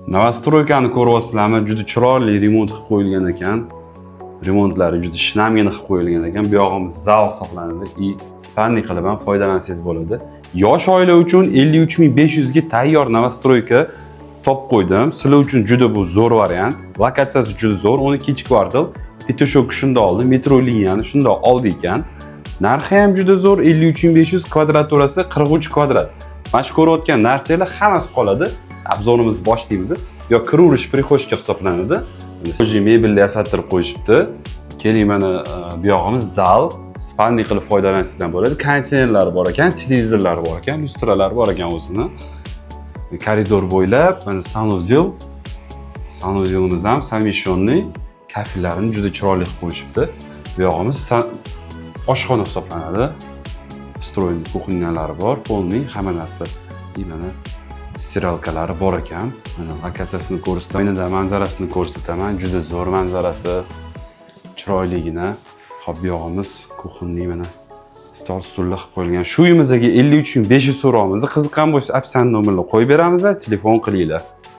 Новостройка ni ko'ryapsizlarmi? Juda chiroyli remont qilib qo'yilgan ekan. Remontlari juda shinamgina qilib qo'yilgan ekan. Bu yog'imiz zal hisoblanadi и спальный qilib ham foydalansangiz bo'ladi. Yosh oila uchun 53 500 ga tayyor новостройка topib qo'ydim. Sizlar uchun juda bu zo'r variant. Lokatsiyasi juda zo'r. 12 kvartal. Петушок shunda oldi, metro liniyani shunda oldi ekan. Narxi ham juda zo'r, 53 500, kvadraturasi 43 kvadrat. Mana shu ko'rayotgan narsalar hammasi qoladi. Обзор imizni boshlaymiz. Yo kiraverish прихожка hisoblanadi. Уже mebelni yasattirib qo'yishibdi. Keling, mana bu yog'imiz zal, спальный qilib foydalansangiz ham bo'ladi. Konditsionerlari bor ekan, televizorlari bor ekan, lyustralari bor ekan o'zini. Koridor bo'ylab mana санузел. Санузел imiz ham совмещенный, kafellarini juda chiroyli qilib qo'yishibdi. Bu yog'imiz oshxona hisoblanadi. Встроенный кухня lari bor, полный hamma narsa. И mana стиралка lari bor ekan. Mana lokatsiyasini ko'rsataman, oynada manzarasini ko'rsataman. Juda zo'r manzarasi, chiroyligina. Hop, bu yog'imiz кухонный, mana stol, stullar qilib qo'yilgan. Shu uyimizga 53 500 so'rovimizni, qiziqqan bo'lsa, описание nomerni qo'yib beramiz, telefon qilinglar.